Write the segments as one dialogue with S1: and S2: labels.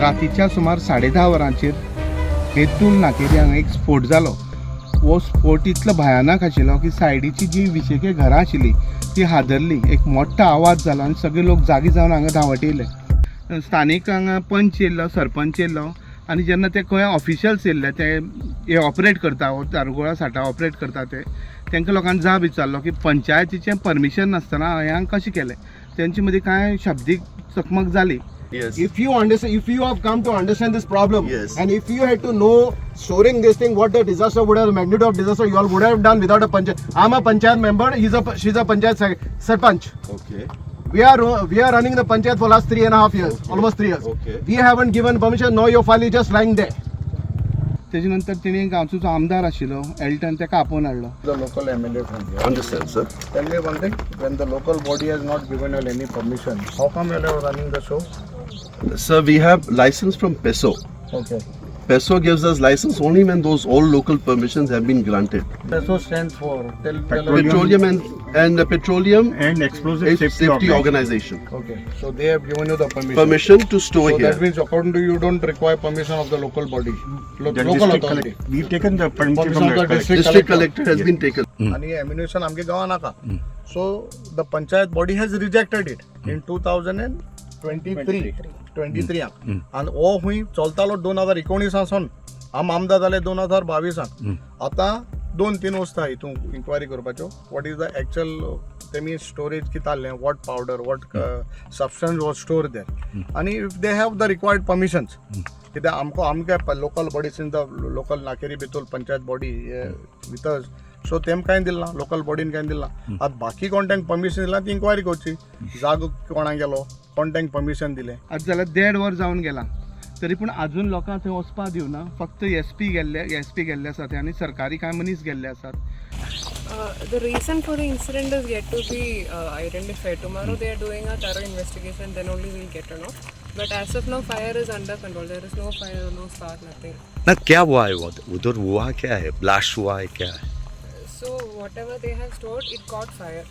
S1: रातीच्या सुमार 10:30 वरांचेर बेतूल नाकेरी हांगा एक स्फोट जालो. हो स्फोट इतलो भयानक आशिल्लो की सायडीची जी विशेके घरां आशिल्ली ती हादरली. एक मोठो आवाज जालो आनी सगळे लोक जागे जावन हांगा धांवत येयले. स्थानीक हांगा पंच येयल्लो, सरपंच येयल्लो आनी जेन्ना ते खंय ऑफिशियल्स येयल्ले, ते हे ऑपरेट करता, हो दारुगोळा साठा ऑपरेट करता, ते तांकां लोकांनी जाब विचारलो की पंचायतीचें परमिशन नासतना हें कशें केलें. तेंचे मदीं कांय शब्दीक चकमक जाली.
S2: Yes.
S3: If you understand, if you have come to understand this problem,
S2: Yes.
S3: and if you had to know storing this thing, what the disaster would have, magnitude of disaster, you all would have done without a panchayat. I'm a panchayat member. She's a panchayat sarpanch.
S2: Okay.
S3: We are running the panchayat for last 3.5 years, almost 3 years.
S2: Okay.
S3: We haven't given permission. Now your file is just lying there.
S1: तेजे नंतर तेणी गांवचो जो आमदार आशिल्लो Elton, ताका आपोवन हाडलो.
S4: The local MLA from here.
S2: Understand, sir.
S4: Tell me one thing, when the local body has not given you any permission, how come you are running the show?
S2: Sir, we have license from PESO.
S4: Okay.
S2: PESO gives us license only when those all local permissions have been granted.
S4: PESO stands for? Tell us.
S2: Petroleum and the Petroleum
S5: and Explosive
S2: Safety,
S5: Safety
S2: Organization.
S4: Okay, so they have given you the permission.
S2: Permission to store
S4: So
S2: here.
S4: that means according to you don't require permission of the local body,
S5: The
S4: local
S5: district
S4: authority.
S5: collector. We've taken the permission
S4: Permission
S5: from
S4: of
S5: the
S4: the
S5: collector.
S4: district
S2: District
S4: collector.
S2: collector has been taken.
S4: आणि ammunition आमगे गांवां नाका. So the panchayat body has rejected it in 2023, 23. आनी हो खूंय चलतालो 2019 सावन. आम आमदार जाले 2022. आतां दोन तीन वस्तू आहा हितून इन्क्वायरी करपाच्यो. What is the actual तेमी स्टोरेज कितें आहलें, what powder, what substance was store there, आनी if they have the required permissions. कित्याक आमकां आमगे local bodies in the local Nakeri Betul panchayat body with us, so तेम कांय दिलां, लोकल बॉडीन कांय दिलां. आतां बाकी कोण तांकां परमिशन दिलां ती इन्क्वायरी करची. जागो कोणाक गेलो, कोण तांकां परमिशन दिलें.
S1: आतां जाल्यार देड वर जावन गेलां तरी पूण आजून लोकांक थंय वचपाक दिवना. फक्त एस पी गेल्ले आसात आनी सरकारी कांय मनीस गेल्ले आसात.
S6: The reason for the incident is yet to be identified. Tomorrow they are doing a thorough investigation, then only we'll get to know. But as of now, fire is under control. There is no fire, no spark, nothing.
S7: ना क्या हुआ है वो उधर हुआ क्या है? Blast हुआ है क्या है?
S6: So whatever they have stored, it caught fire.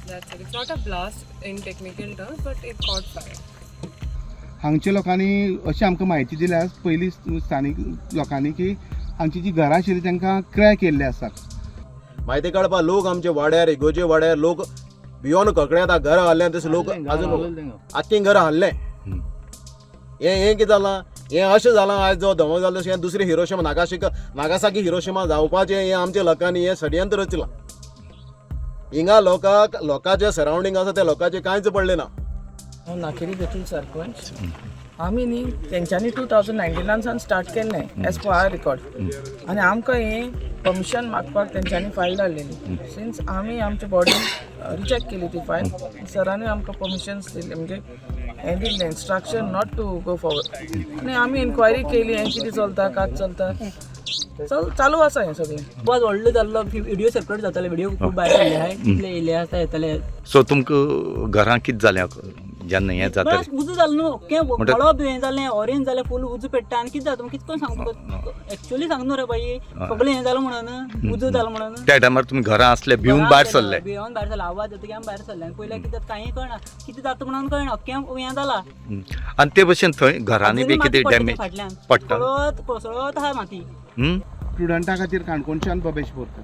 S6: That's it. It's not a blast in technical terms, but it caught fire.
S1: हांगच्या लोकांनी अशी आमकां म्हायती दिल्या पयलीं स्थानीक लोकांनी की हांगची जी घरां आशिल्लीं तांकां क्रॅक येयल्ले आसात.
S3: म्हायती काडपा लोक आमचे वाड्यार, इगोजे वाड्यार लोक भियोन ककड्या आतां घरां हाडले तशें लोक अजून आख्खी घरां हाडले. हें हें कितें जालां, हें अशें जालां. आयज जो धमक जालो तशें दुसरें हिरोशिमा, नागाशिक नागासाकी हिरोशिमा जावपाचें हें आमच्या लोकांनी हें षडयंत्र रचलां. हिंगा लोकांक, लोकांचें सरावंडींग आसा त्या लोकांचें कांयच पडलें ना.
S8: हांव नाकेरी बेतूल सरपंच. आमी न्ही तेंच्यांनी 2019 सावन स्टार्ट केल्लें एज पर आर रिकॉर्ड, आनी आमकां हें परमिशन मागपाक तेंच्यांनी फायल धाडलेली. सिन्स आमी आमच्या बॉडीन रिजेक्ट केली ती फायल, सरांनी आमकां परमिशन्स दिले, म्हणजे हें दिल्लें instruction not to go forward. आनी आमी इन्क्वायरी केली हें कितें चलता, कात चलता, चल चालू आसा हें सगळें.
S9: आवाज व्हडलो जाल्लो, व्हिडिओ सर्कुलेट जाताले, व्हिडिओ खूब भायर सरले आहाय, कितले येयले आसा येतले.
S7: सो तुमकां घरां कितें जालें जेन्ना हें जाता?
S9: बस उजो जालो न्हू अख्खें मळब हें जालें, ऑरेंज जालें फूल, उजो पेट्टा. आनी कितें जाता कितें करून सांगू तुका, एक्चुअली सांग न्हू रे बाई, सगळें हें जालें म्हणून, उजो जालो म्हणून.
S7: त्या टायमार तुमी घरां आसले, भिवन भायर सरले?
S9: भिवन भायर सरले. आवाज जातकीर आमी भायर सरले आनी पयल्यार कितें जाता कांय कळना, कितें जाता म्हणून कळना, अख्खें हें जालां.
S7: आनी ते भशेन थंय घरांनी बी
S9: अजुनूय माती
S7: कितें
S9: पडटा
S7: डॅमेज
S9: फाटल्यान
S7: पडटा?
S9: कोसळत कोसळत आहा माती.
S1: स्टुडंटा खातीर काणकोणच्यान बबेश बोरकर.